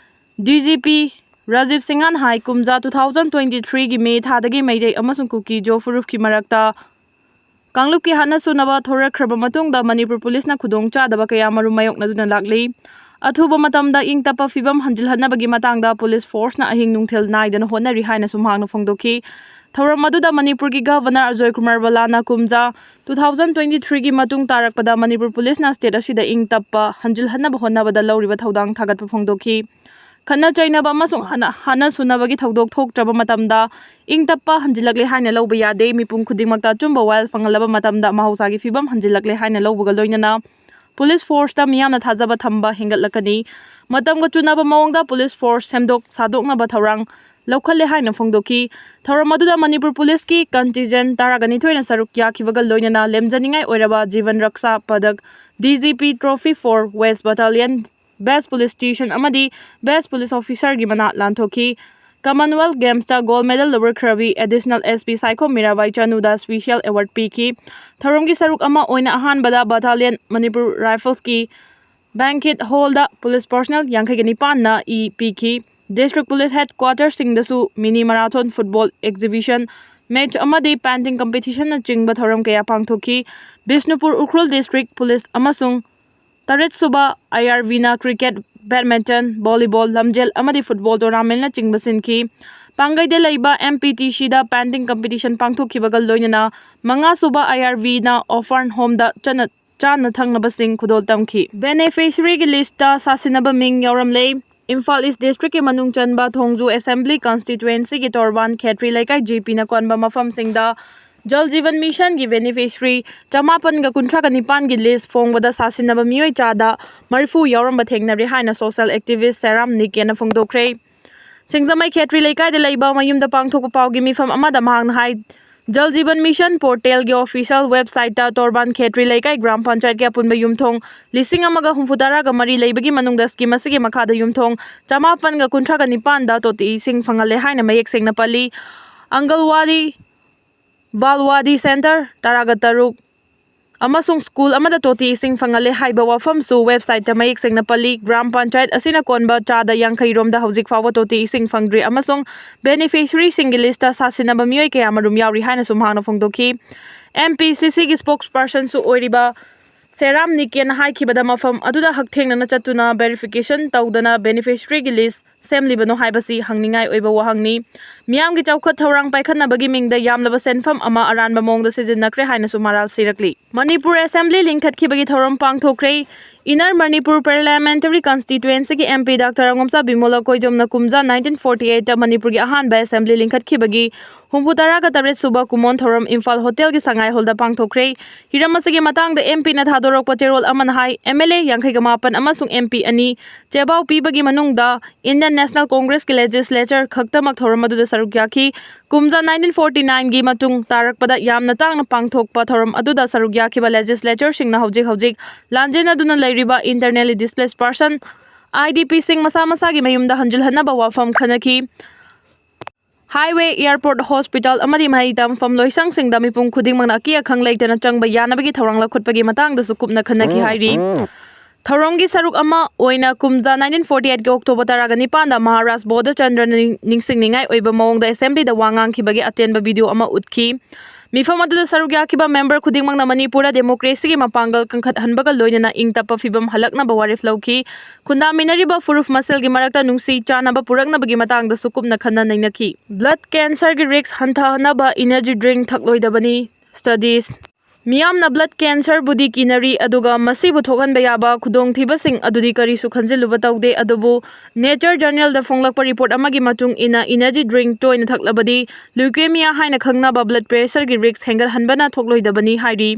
D G P ꯔꯥꯖꯤꯕ ꯁꯤꯡꯍꯅ ꯍꯥꯏ, ꯀꯨꯝꯖꯥ two thousand twenty threeꯒꯤ May ꯊꯥꯗꯒꯤ Meitei ꯑꯃꯁꯨꯡ ꯀꯨꯀꯤ ꯖꯣ ꯐꯨꯔꯨꯞꯀꯤ ꯃꯔꯛꯇ ꯀꯥꯡꯂꯨꯞꯀꯤ ꯍꯥꯠꯅ ꯁꯨꯅꯕ ꯊꯣꯔꯛꯈ꯭ꯔꯕ ꯃꯇꯨꯡꯗ ꯃꯅꯤꯄꯨꯔ ꯄꯨꯂꯤꯁꯅ ꯈꯨꯗꯣꯡꯆꯥꯗꯕ ꯀꯌꯥ ꯃꯔꯨꯝ ꯃꯥꯌꯣꯛꯅꯗꯨꯅ ꯂꯥꯛꯂꯤ꯫ ꯑꯊꯨꯕ ꯃꯇꯝꯗ ꯏꯪ ꯇꯞꯄ ꯐꯤꯕꯝ ꯍꯟꯖꯤꯜꯍꯟꯅꯕꯒꯤ ꯃꯇꯥꯡꯗ ꯄꯨꯂꯤꯁ forceꯅ ꯑꯍꯤꯡ ꯅꯨꯡꯊꯤꯜ ꯅꯥꯏꯗꯅ ꯍꯣꯠꯅꯔꯤ ꯍꯥꯏꯅꯁꯨ ꯃꯍꯥꯛꯅ ꯐꯣꯡꯗꯣꯛꯈꯤ꯫ ꯊꯧꯔꯝ ꯑꯗꯨꯗ ꯃꯅꯤꯄꯨꯔꯒꯤ Governor ꯑꯖꯣꯏ ꯀꯨꯃꯥꯔ ꯕꯂꯥꯅ ꯀꯨꯝꯖꯥ two thousand twenty threeꯒꯤ ꯃꯇꯨꯡ ꯇꯥꯔꯛꯄꯗ ꯃꯅꯤꯄꯨꯔ ꯄꯨꯂꯤꯁꯅ state ꯑꯁꯤꯗ ꯏꯪ ꯇꯞꯄ ꯍꯟꯖꯤꯜꯍꯟꯅꯕ ꯍꯣꯠꯅꯕꯗ ꯂꯧꯔꯤꯕ ꯊꯧꯗꯥꯡ ꯊꯥꯒꯠꯄ ꯐꯣꯡꯗꯣꯛꯈꯤ꯫ ꯈꯠꯅ ꯆꯩꯅꯕ ꯑꯃꯁꯨꯡ ꯍꯥꯠꯅ, ꯍꯥꯠꯅ ꯁꯨꯅꯕꯒꯤ ꯊꯧꯗꯣꯛ ꯊꯣꯛꯇ꯭ꯔꯕ ꯃꯇꯝꯗ ꯏꯪ ꯇꯞꯄ ꯍꯟꯖꯤꯜꯂꯛꯂꯦ ꯍꯥꯏꯅ ꯂꯧꯕ ꯌꯥꯗꯦ꯫ ꯃꯤꯄꯨꯝ ꯈꯨꯗꯤꯡꯃꯛꯇ ꯑꯆꯨꯝꯕ ꯋꯥꯌꯦꯜ ꯐꯪꯍꯜꯂꯕ ꯃꯇꯝꯗ ꯃꯍꯧꯁꯥꯒꯤ ꯐꯤꯕꯝ ꯍꯟꯖꯤꯜꯂꯛꯂꯦ ꯍꯥꯏꯅ ꯂꯧꯕꯒ ꯂꯣꯏꯅꯅ ꯄꯨꯂꯤꯁ forceꯇ ꯃꯤꯌꯥꯝꯅ ꯊꯥꯖꯕ ꯊꯝꯕ ꯍꯦꯟꯒꯠꯂꯛꯀꯅꯤ꯫ ꯃꯇꯝꯒ ꯆꯨꯅꯕ ꯃꯑꯣꯡꯗ ꯄꯨꯂꯤꯁ ꯐꯣꯔꯁ ꯁꯦꯝꯗꯣꯛ ꯁꯥꯗꯣꯛꯅꯕ ꯊꯧꯔꯥꯡ ꯂꯧꯈꯠꯂꯦ ꯍꯥꯏꯅ ꯐꯣꯡꯗꯣꯛꯈꯤ꯫ ꯊꯧꯔꯝ ꯑꯗꯨꯗ ꯃꯅꯤꯄꯨꯔ ꯄꯨꯂꯤꯁꯀꯤ ꯀꯟꯇꯤꯟꯖꯦꯟ ꯇꯔꯥꯒ ꯅꯤꯊꯣꯏꯅ ꯁꯔꯨꯛ ꯌꯥꯈꯤꯕꯒ ꯂꯣꯏꯅꯅ ꯂꯦꯝꯖꯅꯤꯡꯉꯥꯏ ꯑꯣꯏꯔꯕ Jeevan Raksha Padak, D G P Trophy for West Battalion, Best Police Station ꯑꯃꯗꯤ Best Police Officerꯒꯤ ꯃꯅꯥ ꯂꯥꯟꯊꯣꯛꯈꯤ꯫ Commonwealth Gamesꯇ gold medal ꯂꯧꯔꯛꯈ꯭ꯔꯕꯤ Additional S P Saikhom Mirabai ꯆꯅꯨꯗ special award ꯄꯤꯈꯤ꯫ ꯊꯧꯔꯝꯒꯤ ꯁꯔꯨꯛ ꯑꯃ ꯑꯣꯏꯅ ꯑꯍꯥꯟꯕꯗ Battalion Manipur Riflesꯀꯤ banquet hallꯗ police personnel ꯌꯥꯡꯈꯩꯒ ꯅꯤꯄꯥꯟꯅ E ꯄꯤꯈꯤ꯫ District Police Headquarterꯁꯤꯡꯗꯁꯨ mini marathon, football exhibition, match ꯑꯃꯗꯤ painting competitionꯅꯆꯤꯡꯕ ꯊꯧꯔꯝ ꯀꯌꯥ ꯄꯥꯡꯊꯣꯛꯈꯤ꯫ ꯕꯤꯁꯅꯨꯄꯨꯔ ꯎꯈ꯭ꯔꯨꯜ District Police ꯑꯃꯁꯨꯡ ꯇꯔꯦꯠ ꯁꯨꯕ I R Bꯅ cricket, badminton, volleyball, ꯂꯝꯖꯦꯜ ꯑꯃꯗꯤ football tournamentꯅꯆꯤꯡꯕ ꯁꯤꯟꯈꯤ꯫ ꯄꯥꯡꯒꯩꯗ ꯂꯩꯕ M P T Cꯗ painting competition ꯄꯥꯡꯊꯣꯛꯈꯤꯕꯒ ꯂꯣꯏꯅꯅ ꯃꯉꯥ ꯁꯨꯕ I R Bꯅ orphan homeꯗ ꯆꯠꯅ ꯆꯥꯅ ꯊꯛꯅꯕꯁꯤꯡ ꯈꯨꯗꯣꯜ ꯇꯝꯈꯤ꯫ Beneficiaryꯒꯤ listꯇ ꯁꯥꯁꯤꯟꯅꯕ ꯃꯤꯡ ꯌꯥꯎꯔꯝꯂꯦ꯫ ꯏꯝꯐꯥꯜ East Districtꯀꯤ ꯃꯅꯨꯡ ꯆꯟꯕ ꯊꯣꯡꯖꯨ Assembly Constituencyꯒꯤ ꯇꯣꯔꯕꯥꯟ ꯈꯦꯇ꯭ꯔꯤ ꯂꯩꯀꯥꯏ G Pꯅ ꯀꯣꯟꯕ ꯃꯐꯝꯁꯤꯡꯗ Jal Jeevan Missionꯒꯤ beneficiary ꯆꯃꯥꯄꯟꯒ ꯀꯨꯟꯊ꯭ꯔꯥꯒ ꯅꯤꯄꯥꯟꯒꯤ list ꯐꯣꯡꯕꯗ ꯁꯥꯁꯤꯟꯅꯕ ꯃꯤꯑꯣꯏ ꯆꯥꯗ ꯃꯔꯤꯐꯨ ꯌꯥꯎꯔꯝꯕ ꯊꯦꯡꯅꯔꯦ ꯍꯥꯏꯅ social activist ꯁꯦꯔꯥꯝ ꯅꯤꯀꯦꯅ ꯐꯣꯡꯗꯣꯛꯈ꯭ꯔꯦ꯫ ꯁꯤꯡꯖꯃꯩ ꯈꯦꯇ꯭ꯔꯤ ꯂꯩꯀꯥꯏꯗ ꯂꯩꯕ ꯃꯌꯨꯝꯗ ꯄꯥꯡꯊꯣꯛꯄ ꯄꯥꯎꯒꯤ ꯃꯤꯐꯝ ꯑꯃꯗ ꯃꯍꯥꯛꯅ ꯍꯥꯏ, Jal Jeevan Mission portalꯒꯤ official websiteꯇ ꯇꯣꯔꯕꯥꯟ ꯈꯦꯇ꯭ꯔꯤ ꯂꯩꯀꯥꯏ ꯒ꯭ꯔꯥꯝ ꯄꯟꯆꯥꯌꯠꯀꯤ ꯑꯄꯨꯟꯕ ꯌꯨꯝꯊꯣꯡ ꯂꯤꯁꯤꯡ ꯑꯃꯒ ꯍꯨꯝꯐꯨ ꯇꯔꯥꯒ ꯃꯔꯤ ꯂꯩꯕꯒꯤ ꯃꯅꯨꯡꯗ scheme ꯑꯁꯤꯒꯤ ꯃꯈꯥꯗ ꯌꯨꯝꯊꯣꯡ ꯆꯃꯥꯄꯟꯒ ꯀꯨꯟꯊ꯭ꯔꯥꯒ ꯅꯤꯄꯥꯟꯗ ꯇꯣꯇꯤ ꯏꯁꯤꯡ ꯐꯪꯍꯜꯂꯦ ꯍꯥꯏꯅ ꯃꯌꯦꯛ ꯁꯦꯡꯅ ꯄꯜꯂꯤ꯫ ꯑꯪꯒꯜꯋꯥꯗꯤ, ꯕꯥꯜꯋꯥꯗꯤ center ꯇꯔꯥꯒ ꯇꯔꯨꯛ ꯑꯃꯁꯨꯡ school ꯑꯃꯗ ꯇꯣꯇꯤ ꯏꯁꯤꯡ ꯐꯪꯍꯜꯂꯦ ꯍꯥꯏꯕ ꯋꯥꯐꯝꯁꯨ websiteꯇ ꯃꯌꯦꯛ ꯁꯦꯡꯅ ꯄꯜꯂꯤ꯫ ꯒ꯭ꯔꯥꯝ ꯄꯟꯆꯥꯌꯠ ꯑꯁꯤꯅ ꯀꯣꯟꯕ ꯆꯥꯗ ꯌꯥꯡꯈꯩ ꯔꯣꯝꯗ ꯍꯧꯖꯤꯛ ꯐꯥꯎꯕ ꯇꯣꯇꯤ ꯏꯁꯤꯡ ꯐꯪꯗ꯭ꯔꯤ ꯑꯃꯁꯨꯡ beneficiaryꯁꯤꯡꯒꯤ listꯇ ꯁꯥꯁꯤꯟꯅꯕ ꯃꯤꯑꯣꯏ ꯀꯌꯥ ꯑꯃꯔꯨꯝ ꯌꯥꯎꯔꯤ ꯍꯥꯏꯅꯁꯨ ꯃꯍꯥꯛꯅ ꯐꯣꯡꯗꯣꯛꯈꯤ꯫ M P C Cꯒꯤ spokespersonꯁꯨ ꯑꯣꯏꯔꯤꯕ ꯁꯦꯔꯥꯝ ꯅꯤꯀꯦꯟꯅ ꯍꯥꯏꯈꯤꯕꯗ ꯃꯐꯝ ꯑꯗꯨꯗ ꯍꯛꯊꯦꯡꯅꯅ ꯆꯠꯇꯨꯅ verification ꯇꯧꯗꯅ beneficiaryꯒꯤ list ꯁꯦꯝꯂꯤꯕꯅꯣ ꯍꯥꯏꯕꯁꯤ ꯍꯪꯅꯤꯡꯉꯥꯏ ꯑꯣꯏꯕ ꯋꯥꯍꯪꯅꯤ꯫ ꯃꯤꯌꯥꯝꯒꯤ ꯆꯥꯎꯈꯠ ꯊꯧꯔꯥꯡ ꯄꯥꯏꯈꯠꯅꯕꯒꯤ ꯃꯤꯡꯗ ꯌꯥꯝꯂꯕ ꯁꯦꯟꯐꯝ ꯑꯃ ꯑꯔꯥꯟꯕ ꯃꯑꯣꯡꯗ ꯁꯤꯖꯤꯟꯅꯈ꯭ꯔꯦ ꯍꯥꯏꯅꯁꯨ ꯃꯔꯥꯜ ꯁꯤꯔꯛꯂꯤ꯫ ꯃꯅꯤꯄꯨꯔ ꯑꯦꯁꯦꯝꯕ꯭ꯂꯤ ꯂꯤꯡꯈꯠꯈꯤꯕꯒꯤ ꯊꯧꯔꯝ ꯄꯥꯡꯊꯣꯛꯈ꯭ꯔꯦ꯫ ꯏꯟꯅꯔ ꯃꯅꯤꯄꯨꯔ ꯄꯥꯔꯂꯤꯌꯥꯃꯦꯟꯇꯔꯤ ꯀꯟꯁꯇꯤꯇ꯭ꯌꯨꯑꯦꯟꯁꯤꯒꯤ M P doctor Angomcha Bimol ꯀꯣꯏꯖꯝꯅ ꯀꯨꯝꯖꯥ ꯅꯥꯏꯟꯇꯤꯟ ꯐꯣꯔꯇꯤ ꯑꯩꯠꯇ ꯃꯅꯤꯄꯨꯔꯒꯤ ꯑꯍꯥꯟꯕ ꯑꯦꯁꯦꯝꯕ꯭ꯂꯤ ꯂꯤꯡꯈꯠꯈꯤꯕꯒꯤ ꯍꯨꯝꯐꯨ ꯇꯔꯥꯒ ꯇꯔꯦꯠ ꯁꯨꯕ ꯀꯨꯃꯣꯟ ꯊꯧꯔꯝ ꯏꯝꯐꯥꯜ ꯍꯣꯇꯦꯜꯒꯤ ꯁꯉꯥꯏ ꯍꯣꯜꯗ ꯄꯥꯡꯊꯣꯛꯈ꯭ꯔꯦ꯫ ꯍꯤꯔꯝ ꯑꯁꯤꯒꯤ ꯃꯇꯥꯡꯗ ꯑꯦꯝ ꯄꯤꯅ ꯊꯥꯗꯣꯔꯛꯄ ꯆꯦꯔꯣꯜ ꯑꯃꯅ ꯍꯥꯏ, ꯑꯦꯝ ꯑꯦꯜ ꯑꯦ ꯌꯥꯡꯈꯩꯒ ꯃꯥꯄꯟ ꯑꯃꯁꯨꯡ ꯑꯦꯝ ꯄꯤ ꯑꯅꯤ ꯆꯦꯕꯥꯎ ꯄꯤꯕꯒꯤ ꯃꯅꯨꯡꯗ ꯏꯟꯗꯤꯌꯟ ꯅꯦꯁꯅꯦꯜ ꯀꯣꯡꯒ꯭ꯔꯦꯁꯀꯤ ꯂꯦꯖꯤꯁꯂꯦꯆꯔ ꯈꯛꯇꯃꯛ ꯊꯧꯔꯝ ꯑꯗꯨꯗ ꯁꯔꯨꯛ ꯌꯥꯈꯤ꯫ ꯀꯨꯝꯖꯥ ꯅꯥꯏꯟꯇꯤꯟ ꯐꯣꯔꯇꯤ ꯅꯥꯏꯟꯒꯤ ꯃꯇꯨꯡ ꯇꯥꯔꯛꯄꯗ ꯌꯥꯝꯅ ꯇꯥꯡꯅ ꯄꯥꯡꯊꯣꯛꯄ ꯊꯧꯔꯝ ꯑꯗꯨꯗ ꯁꯔꯨꯛ ꯌꯥꯈꯤꯕ ꯂꯦꯖꯤꯁꯂꯦꯆꯔꯁꯤꯡꯅ ꯍꯧꯖꯤꯛ ꯍꯧꯖꯤꯛ ꯂꯥꯟꯖꯦꯟꯅꯗꯨꯅ ꯂꯩꯔꯤꯕ internally displace person, I D ꯄꯤꯁꯤꯡ ꯃꯁꯥ ꯃꯁꯥꯒꯤ ꯃꯌꯨꯝꯗ ꯍꯟꯖꯤꯜꯍꯟꯅꯕ ꯋꯥꯐꯝ ꯈꯟꯅꯈꯤ꯫ ꯍꯥꯏꯋꯦ, ꯑꯦꯌꯔꯄꯣꯔꯠ, ꯍꯣꯁꯄꯤꯇꯥꯜ ꯑꯃꯗꯤ ꯃꯍꯩ ꯇꯝꯐꯝ ꯂꯣꯏꯁꯪꯁꯤꯡꯗ ꯃꯤꯄꯨꯝ ꯈꯨꯗꯤꯡꯃꯛꯅ ꯑꯀꯤ ꯑꯈꯪ ꯂꯩꯇꯅ ꯆꯪꯕ ꯌꯥꯅꯕꯒꯤ ꯊꯧꯔꯥꯡ ꯂꯧꯈꯠꯄꯒꯤ ꯃꯇꯥꯡꯗꯁꯨ ꯀꯨꯞꯅ ꯈꯟꯅꯈꯤ ꯍꯥꯏꯔꯤ꯫ ꯊꯧꯔꯝꯒꯤ ꯁꯔꯨꯛ ꯑꯃ ꯑꯣꯏꯅ ꯀꯨꯝꯖꯥ ꯅꯥꯏꯟꯇꯤꯟ ꯐꯣꯔꯇꯤ ꯑꯩꯠꯀꯤ ꯑꯣꯛꯇꯣꯕꯔ ꯇꯔꯥꯒ ꯅꯤꯄꯥꯟꯗ ꯃꯍꯥꯔꯥꯖ ꯕꯣꯙꯆꯟꯗ꯭ꯔꯅ ꯅꯤꯡ-, ꯅꯤꯡꯁꯤꯡꯅꯤꯡꯉꯥꯏ ꯑꯣꯏꯕ ꯃꯑꯣꯡꯗ ꯑꯦꯁꯦꯝꯕ꯭ꯂꯤꯗ ꯋꯥ ꯉꯥꯡꯈꯤꯕꯒꯤ ꯑꯇꯦꯟꯕ ꯚꯤꯗꯤꯑꯣ ꯑꯃ ꯎꯠꯈꯤ꯫ ꯃꯤꯐꯝ ꯑꯗꯨꯗ ꯁꯔꯨꯛ ꯌꯥꯈꯤꯕ ꯃꯦꯝꯕꯔ ꯈꯨꯗꯤꯡꯃꯛꯅ ꯃꯅꯤꯄꯨꯔꯗ ꯗꯦꯃꯣꯀ꯭ꯔꯦꯁꯤꯒꯤ ꯃꯄꯥꯡꯒꯜ ꯀꯟꯈꯠꯍꯟꯕꯒ ꯂꯣꯏꯅꯅ ꯏꯪ ꯇꯞꯄ ꯐꯤꯕꯝ ꯍꯜꯂꯛꯅꯕ ꯋꯥꯔꯦꯞ ꯂꯧꯈꯤ꯫ ꯈꯨꯟꯗꯥꯃꯤꯟꯅꯔꯤꯕ ꯐꯨꯔꯨꯞ ꯃꯁꯦꯜꯒꯤ ꯃꯔꯛꯇ ꯅꯨꯡꯁꯤ ꯆꯥꯟꯅꯕ ꯄꯨꯔꯛꯅꯕꯒꯤ ꯃꯇꯥꯡꯗꯁꯨ ꯀꯨꯞꯅ ꯈꯟꯅ ꯅꯩꯅꯈꯤ꯫ ꯕ꯭ꯂꯗ ꯀꯦꯟꯁꯔꯒꯤ ꯔꯤꯁ꯭ꯛ ꯍꯟꯊꯍꯟꯅꯕ ꯏꯅꯔꯖꯤ ꯗ꯭ꯔꯤꯡꯛ ꯊꯛꯂꯣꯏꯗꯕꯅꯤ꯫ ꯁ꯭ꯇꯗꯤꯁ꯫ ꯃꯤꯌꯥꯝꯅ ꯕ꯭ꯂꯗ ꯀꯦꯟꯁꯔꯕꯨꯗꯤ ꯀꯤꯅꯔꯤ, ꯑꯗꯨꯒ ꯃꯁꯤꯕꯨ ꯊꯣꯛꯍꯟꯕ ꯌꯥꯕ ꯈꯨꯗꯣꯡꯊꯤꯕꯁꯤꯡ ꯑꯗꯨꯗꯤ ꯀꯔꯤꯁꯨ ꯈꯟꯖꯤꯜꯂꯨꯕ ꯇꯧꯗꯦ꯫ ꯑꯗꯨꯕꯨ ꯅꯦꯆꯔ ꯖꯔꯅꯦꯜꯗ ꯐꯣꯡꯂꯛꯄ ꯔꯤꯄꯣꯔꯠ ꯑꯃꯒꯤ ꯃꯇꯨꯡ ꯏꯟꯅ, ꯏꯅꯔꯖꯤ ꯗ꯭ꯔꯤꯡꯛ ꯇꯣꯏꯅ ꯊꯛꯂꯕꯗꯤ ꯂ꯭ꯌꯨꯀꯦꯃꯤꯌꯥ ꯍꯥꯏꯅ ꯈꯪꯅꯕ ꯕ꯭ꯂꯗ ꯄ꯭ꯔꯦꯁꯔꯒꯤ ꯔꯤꯁ꯭ꯛ ꯍꯦꯟꯒꯠꯍꯟꯕꯅ ꯊꯣꯛꯂꯣꯏꯗꯕꯅꯤ ꯍꯥꯏꯔꯤ꯫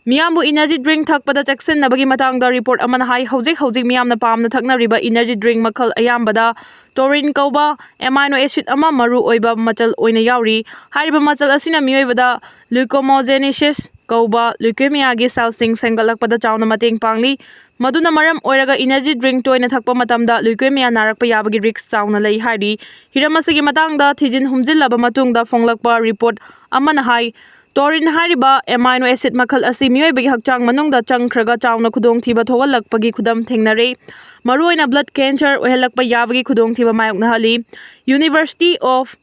ꯃꯤꯌꯥꯝꯕꯨ ꯏꯅꯔꯖꯤ ꯗ꯭ꯔꯤꯡꯛ ꯊꯛꯄꯗ ꯆꯦꯛꯁꯤꯟꯅꯕꯒꯤ ꯃꯇꯥꯡꯗ ꯔꯤꯄꯣꯔꯠ ꯑꯃꯅ ꯍꯥꯏ, ꯍꯧꯖꯤꯛ ꯍꯧꯖꯤꯛ ꯃꯤꯌꯥꯝꯅ ꯄꯥꯝꯅ ꯊꯛꯅꯔꯤꯕ ꯏꯅꯔꯖꯤ ꯗ꯭ꯔꯤꯡꯛ ꯃꯈꯜ ꯑꯌꯥꯝꯕꯗ ꯇꯣꯔꯤꯟ ꯀꯧꯕ ꯑꯦꯃꯥꯏꯅꯣ ꯑꯦꯁꯤꯗ ꯑꯃ ꯃꯔꯨ ꯑꯣꯏꯕ ꯃꯆꯜ ꯑꯣꯏꯅ ꯌꯥꯎꯔꯤ꯫ ꯍꯥꯏꯔꯤꯕ ꯃꯆꯜ ꯑꯁꯤꯅ ꯃꯤꯑꯣꯏꯕꯗ ꯂ꯭ꯌꯨꯀꯣꯃꯣꯖꯦꯅꯤꯁꯤꯁ ꯀꯧꯕ ꯂ꯭ꯌꯨꯀꯦꯃꯤꯌꯥꯒꯤ ꯁꯦꯜꯁꯤꯡ ꯁꯦꯝꯒꯠꯂꯛꯄꯗ ꯆꯥꯎꯅ ꯃꯇꯦꯡ ꯄꯥꯡꯂꯤ꯫ ꯃꯗꯨꯅ ꯃꯔꯝ ꯑꯣꯏꯔꯒ ꯏꯅꯔꯖꯤ ꯗ꯭ꯔꯤꯡꯛ ꯇꯣꯏꯅ ꯊꯛꯄ ꯃꯇꯝꯗ ꯂ꯭ꯌꯨꯀꯦꯃꯤꯌꯥ ꯅꯥꯔꯛꯄ ꯌꯥꯕꯒꯤ ꯔꯤꯁ꯭ꯛ ꯆꯥꯎꯅ ꯂꯩ ꯍꯥꯏꯔꯤ꯫ ꯍꯤꯔꯝ ꯑꯁꯤꯒꯤ ꯃꯇꯥꯡꯗ ꯊꯤꯖꯤꯟ ꯍꯨꯝꯖꯤꯜꯂꯕ ꯃꯇꯨꯡꯗ ꯐꯣꯡꯂꯛꯄ ꯔꯤꯄꯣꯔꯠ ꯑꯃꯅ ꯍꯥꯏ, ꯇꯣꯔꯤꯟ ꯍꯥꯏꯔꯤꯕ ꯑꯦꯃꯥꯏꯅꯣ ꯑꯦꯁꯤꯗ ꯃꯈꯜ ꯑꯁꯤ ꯃꯤꯑꯣꯏꯕꯒꯤ ꯍꯛꯆꯥꯡ ꯃꯅꯨꯡꯗ ꯆꯪꯈ꯭ꯔꯒ ꯆꯥꯎꯅ ꯈꯨꯗꯣꯡꯊꯤꯕ ꯊꯣꯛꯍꯜꯂꯛꯄꯒꯤ ꯈꯨꯗꯝ ꯊꯦꯡꯅꯔꯦ꯫ ꯃꯔꯨꯑꯣꯏꯅ ꯕ꯭ꯂꯗ ꯀꯦꯟꯁꯔ ꯑꯣꯏꯍꯜꯂꯛꯄ ꯌꯥꯕꯒꯤ ꯈꯨꯗꯣꯡꯊꯤꯕ ꯃꯥꯌꯣꯛꯅꯍꯜꯂꯤ꯫ University of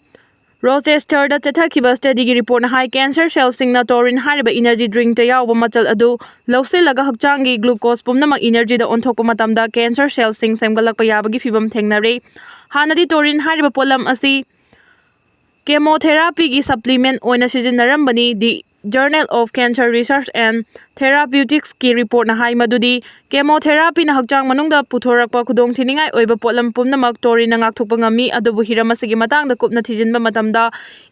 ꯔꯣꯆꯦꯁꯇꯔꯗ ꯆꯠꯊꯈꯤꯕ ꯁ꯭ꯇꯗꯤꯒꯤ ꯔꯤꯄꯣꯔꯠꯅ ꯍꯥꯏ, ꯀꯦꯟꯁꯔ ꯁꯦꯜꯁꯤꯡꯅ ꯇꯣꯔꯤꯟ ꯍꯥꯏꯔꯤꯕ ꯏꯅꯔꯖꯤ ꯗ꯭ꯔꯤꯡꯛꯇ ꯌꯥꯎꯕ ꯃꯆꯜ ꯑꯗꯨ ꯂꯧꯁꯤꯜꯂꯒ ꯍꯛꯆꯥꯡꯒꯤ ꯒ꯭ꯂꯨꯀꯣꯁ ꯄꯨꯝꯅꯃꯛ ꯏꯅꯔꯖꯤꯗ ꯑꯣꯟꯊꯣꯛꯄ ꯃꯇꯝꯗ ꯀꯦꯟꯁꯔ ꯁꯦꯜꯁꯤꯡ ꯁꯦꯝꯒꯠꯂꯛꯄ ꯌꯥꯕꯒꯤ ꯐꯤꯚꯝ ꯊꯦꯡꯅꯔꯦ꯫ ꯍꯥꯟꯅꯗꯤ ꯇꯣꯔꯤꯟ ꯍꯥꯏꯔꯤꯕ ꯄꯣꯠꯂꯝ ꯑꯁꯤ ꯀꯦꯃꯣꯊꯦꯔꯥꯄꯤꯒꯤ ꯁꯄ꯭ꯂꯤꯃꯦꯟꯠ ꯑꯣꯏꯅ ꯁꯤꯖꯤꯟꯅꯔꯝꯕꯅꯤ꯫ The Journal of Cancer Research and Therapeuticsꯀꯤ ꯔꯤꯄꯣꯔꯠꯅ ꯍꯥꯏ ꯃꯗꯨꯗꯤ ꯀꯦꯃꯣꯊꯦꯔꯥꯄꯤꯅ ꯍꯛꯆꯥꯡ ꯃꯅꯨꯡꯗ ꯄꯨꯊꯣꯔꯛꯄ ꯈꯨꯗꯣꯡꯊꯤꯅꯤꯡꯉꯥꯏ ꯑꯣꯏꯕ ꯄꯣꯠꯂꯝ ꯄꯨꯝꯅꯃꯛ ꯇꯣꯔꯤꯟꯅ ꯉꯥꯛꯊꯣꯛꯄ ꯉꯝꯃꯤ꯫ ꯑꯗꯨꯕꯨ ꯍꯤꯔꯝ ꯑꯁꯤꯒꯤ ꯃꯇꯥꯡꯗ ꯀꯨꯞꯅ ꯊꯤꯖꯤꯟꯕ ꯃꯇꯝꯗ,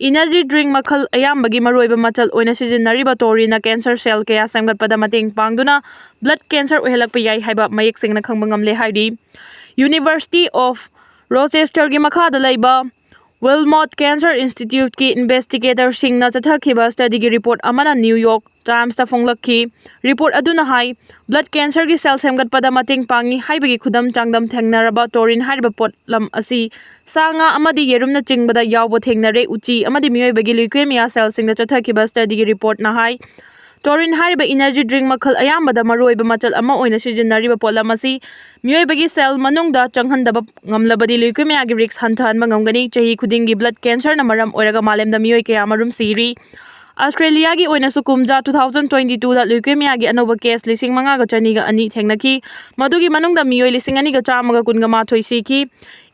ꯏꯅꯔꯖꯤ ꯗ꯭ꯔꯤꯡꯛ ꯃꯈꯜ ꯑꯌꯥꯝꯕꯒꯤ ꯃꯔꯨꯑꯣꯏꯕ ꯃꯆꯜ ꯑꯣꯏꯅ ꯁꯤꯖꯤꯟꯅꯔꯤꯕ ꯇꯣꯔꯤꯟꯅ ꯀꯦꯟꯁꯔ ꯁꯦꯜ ꯀꯌꯥ ꯁꯦꯝꯒꯠꯄꯗ ꯃꯇꯦꯡ ꯄꯥꯡꯗꯨꯅ ꯕ꯭ꯂꯗ ꯀꯦꯟꯁꯔ ꯑꯣꯏꯍꯜꯂꯛꯄ ꯌꯥꯏ ꯍꯥꯏꯕ ꯃꯌꯦꯛ ꯁꯦꯡꯅ ꯈꯪꯕ ꯉꯝꯂꯦ ꯍꯥꯏꯔꯤ꯫ University of Rochesterꯒꯤ ꯃꯈꯥꯗ ꯂꯩꯕ ꯋꯤꯜꯃꯣꯠ ꯀꯦꯟꯁꯔ ꯏꯟꯁꯇꯤꯇ꯭ꯌꯨꯠꯀꯤ ꯏꯟꯚꯦꯁꯇꯤꯒꯦꯇꯔꯁꯤꯡꯅ ꯆꯠꯊꯈꯤꯕ ꯁ꯭ꯇꯗꯤꯒꯤ ꯔꯤꯄꯣꯔꯠ ꯑꯃꯅ ꯅ꯭ꯌꯨ ꯌꯣꯔꯛ ꯇꯥꯏꯝꯁꯇ ꯐꯣꯡꯂꯛꯈꯤ꯫ ꯔꯤꯄꯣꯔꯠ ꯑꯗꯨꯅ ꯍꯥꯏ, ꯕ꯭ꯂꯗ ꯀꯦꯟꯁꯔꯒꯤ ꯁꯦꯜ ꯁꯦꯝꯒꯠꯄꯗ ꯃꯇꯦꯡ ꯄꯥꯡꯏ ꯍꯥꯏꯕꯒꯤ ꯈꯨꯗꯝ ꯆꯥꯡꯗꯝ ꯊꯦꯡꯅꯔꯕ ꯇꯣꯔꯤꯟ ꯍꯥꯏꯔꯤꯕ ꯄꯣꯠꯂꯝ ꯑꯁꯤ ꯁꯥ ꯉꯥ ꯑꯃꯗꯤ ꯌꯦꯔꯨꯝꯅꯆꯤꯡꯕꯗ ꯌꯥꯎꯕ ꯊꯦꯡꯅꯔꯦ꯫ ꯎꯆꯤ ꯑꯃꯗꯤ ꯃꯤꯑꯣꯏꯕꯒꯤ ꯂ꯭ꯌꯨꯀꯦꯃꯤꯌꯥ ꯁꯦꯜꯁꯤꯡꯗ ꯆꯠꯊꯈꯤꯕ ꯁ꯭ꯇꯗꯤꯒꯤ ꯔꯤꯄꯣꯔꯠꯅ ꯍꯥꯏ, ꯇꯣꯔꯤꯟ ꯍꯥꯏꯔꯤꯕ ꯏꯅꯔꯖꯤ ꯗ꯭ꯔꯤꯡꯛ ꯃꯈꯜ ꯑꯌꯥꯝꯕꯗ ꯃꯔꯨꯑꯣꯏꯕ ꯃꯆꯜ ꯑꯃ ꯑꯣꯏꯅ ꯁꯤꯖꯤꯟꯅꯔꯤꯕ ꯄꯣꯠꯂꯝ ꯑꯁꯤ ꯃꯤꯑꯣꯏꯕꯒꯤ ꯁꯦꯜ ꯃꯅꯨꯡꯗ ꯆꯪꯍꯟꯗꯕ ꯉꯝꯂꯕꯗꯤ ꯂ꯭ꯌꯨꯀꯦꯃꯤꯌꯥꯒꯤ ꯔꯤꯁꯛ ꯍꯟꯊꯍꯟꯕ ꯉꯝꯒꯅꯤ꯫ ꯆꯍꯤ ꯈꯨꯗꯤꯡꯒꯤ ꯕ꯭ꯂꯗ ꯀꯦꯟꯁꯔꯅ ꯃꯔꯝ ꯑꯣꯏꯔꯒ ꯃꯥꯂꯦꯝꯗ ꯃꯤꯑꯣꯏ ꯀꯌꯥ ꯑꯃꯔꯣꯝ ꯁꯤꯔꯤ꯫ ꯑꯁꯇ꯭ꯔꯦꯂꯤꯌꯥꯒꯤ ꯑꯣꯏꯅꯁꯨ ꯀꯨꯝꯖꯥ two thousand twenty twoꯗ ꯂ꯭ꯌꯨꯀꯦꯃꯤꯌꯥꯒꯤ ꯑꯅꯧꯕ ꯀꯦꯁ ꯂꯤꯁꯤꯡ ꯃꯉꯥꯒ ꯆꯅꯤꯒ ꯑꯅꯤ ꯊꯦꯡꯅꯈꯤ꯫ ꯃꯗꯨꯒꯤ ꯃꯅꯨꯡꯗ ꯃꯤꯑꯣꯏ ꯂꯤꯁꯤꯡ ꯑꯅꯤꯒ ꯆꯥꯝꯃꯒ ꯀꯨꯟꯒ ꯃꯥꯊꯣꯏ ꯁꯤꯈꯤ꯫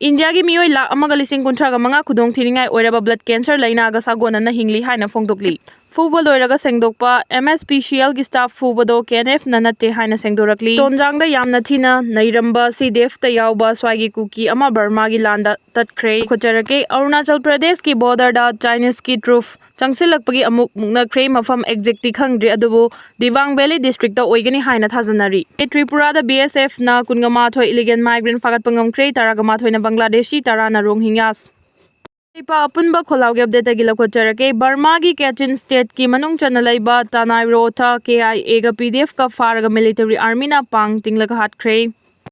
ꯏꯟꯗꯤꯌꯥꯒꯤ ꯃꯤꯑꯣꯏ ꯂꯥꯈ ꯑꯃꯒ ꯂꯤꯁꯤꯡ ꯀꯨꯟꯊ꯭ꯔꯥꯒ ꯃꯉꯥ ꯈꯨꯗꯣꯡꯊꯤꯅꯤꯡꯉꯥꯏ ꯑꯣꯏꯔꯕ ꯕ꯭ꯂꯗ ꯀꯦꯟꯁꯔ ꯂꯥꯏꯅꯥꯒ ꯁꯥꯒꯣꯟꯅꯅ ꯍꯤꯡꯂꯤ ꯍꯥꯏꯅ ꯐꯣꯡꯗꯣꯛꯂꯤ꯫ ꯐꯨꯕ ꯂꯣꯏꯔꯒ ꯁꯦꯡꯗꯣꯛꯄ, MSPCLꯒꯤ ꯁ꯭ꯇꯥꯐ ꯐꯨꯕꯗꯣ KNFꯅ ꯅꯠꯇꯦ ꯍꯥꯏꯅ ꯁꯦꯡꯗꯣꯔꯛꯂꯤ꯫ ꯇꯣꯟꯖꯥꯡꯗ ꯌꯥꯝꯅ ꯊꯤꯅ ꯅꯩꯔꯝꯕ CDFꯇ ꯌꯥꯎꯕ ꯁ꯭ꯋꯥꯏꯒꯤ ꯀꯨꯀꯤ ꯑꯃ ꯕꯔꯃꯥꯒꯤ ꯂꯥꯟꯗ ꯇꯠꯈ꯭ꯔꯦ꯫ ꯈꯣꯠꯆꯔꯛꯀꯦ꯫ ꯑꯔꯨꯅꯥꯆꯜ ꯄ꯭ꯔꯗꯦꯁꯀꯤ ꯕꯣꯔꯗꯔꯗ ꯆꯥꯏꯅꯤꯁꯀꯤ ꯇ꯭ꯔꯨꯞ ꯆꯪꯁꯤꯜꯂꯛꯄꯒꯤ ꯑꯃꯨꯛ ꯃꯨꯛꯅꯈ꯭ꯔꯦ꯫ ꯃꯐꯝ ꯑꯦꯛꯖꯦꯛꯇꯤ ꯈꯪꯗ꯭ꯔꯤ, ꯑꯗꯨꯕꯨ ꯗꯤꯕꯥꯡ ꯚꯦꯂꯤ ꯗꯤꯁꯇ꯭ꯔꯤꯛꯇ ꯑꯣꯏꯒꯅꯤ ꯍꯥꯏꯅ ꯊꯥꯖꯅꯔꯤ꯫ ꯇ꯭ꯔꯤꯄꯨꯔꯥꯗ BSFꯅ ꯀꯨꯟꯒ ꯃꯥꯊꯣꯏ ꯏꯂꯤꯒꯦꯜ ꯃꯥꯏꯒ꯭ꯔꯦꯟ ꯐꯥꯒꯠꯄ ꯉꯝꯈ꯭ꯔꯦ꯫ ꯇꯔꯥꯒ ꯃꯥꯊꯣꯏꯅ ꯕꯪꯒ꯭ꯂꯥꯗꯦꯁꯤ, ꯇꯔꯥꯅ ꯔꯣꯍꯤꯡꯒ꯭ꯌꯥꯁ꯫ ꯂꯩꯄꯥꯛ ꯑꯄꯨꯟꯕ ꯈꯣꯜꯂꯥꯎꯒꯤ ꯑꯞꯗꯦꯠꯇꯒꯤ ꯂꯧꯈꯠꯆꯔꯛꯀꯦ꯫ ꯕꯔꯃꯥꯒꯤ ꯀꯦꯆꯤꯟ ꯁ꯭ꯇꯦꯠꯀꯤ ꯃꯅꯨꯡ ꯆꯟꯅ ꯂꯩꯕ ꯇꯥꯅꯥꯏ ꯔꯣꯊ KIAꯒ PDFꯀ ꯐꯥꯔꯒ ꯃꯤꯂꯤꯇꯔꯤ ꯑꯥꯔꯃꯤꯅ ꯄꯥꯡ ꯇꯤꯡꯂꯒ ꯍꯥꯠꯈ꯭ꯔꯦ꯫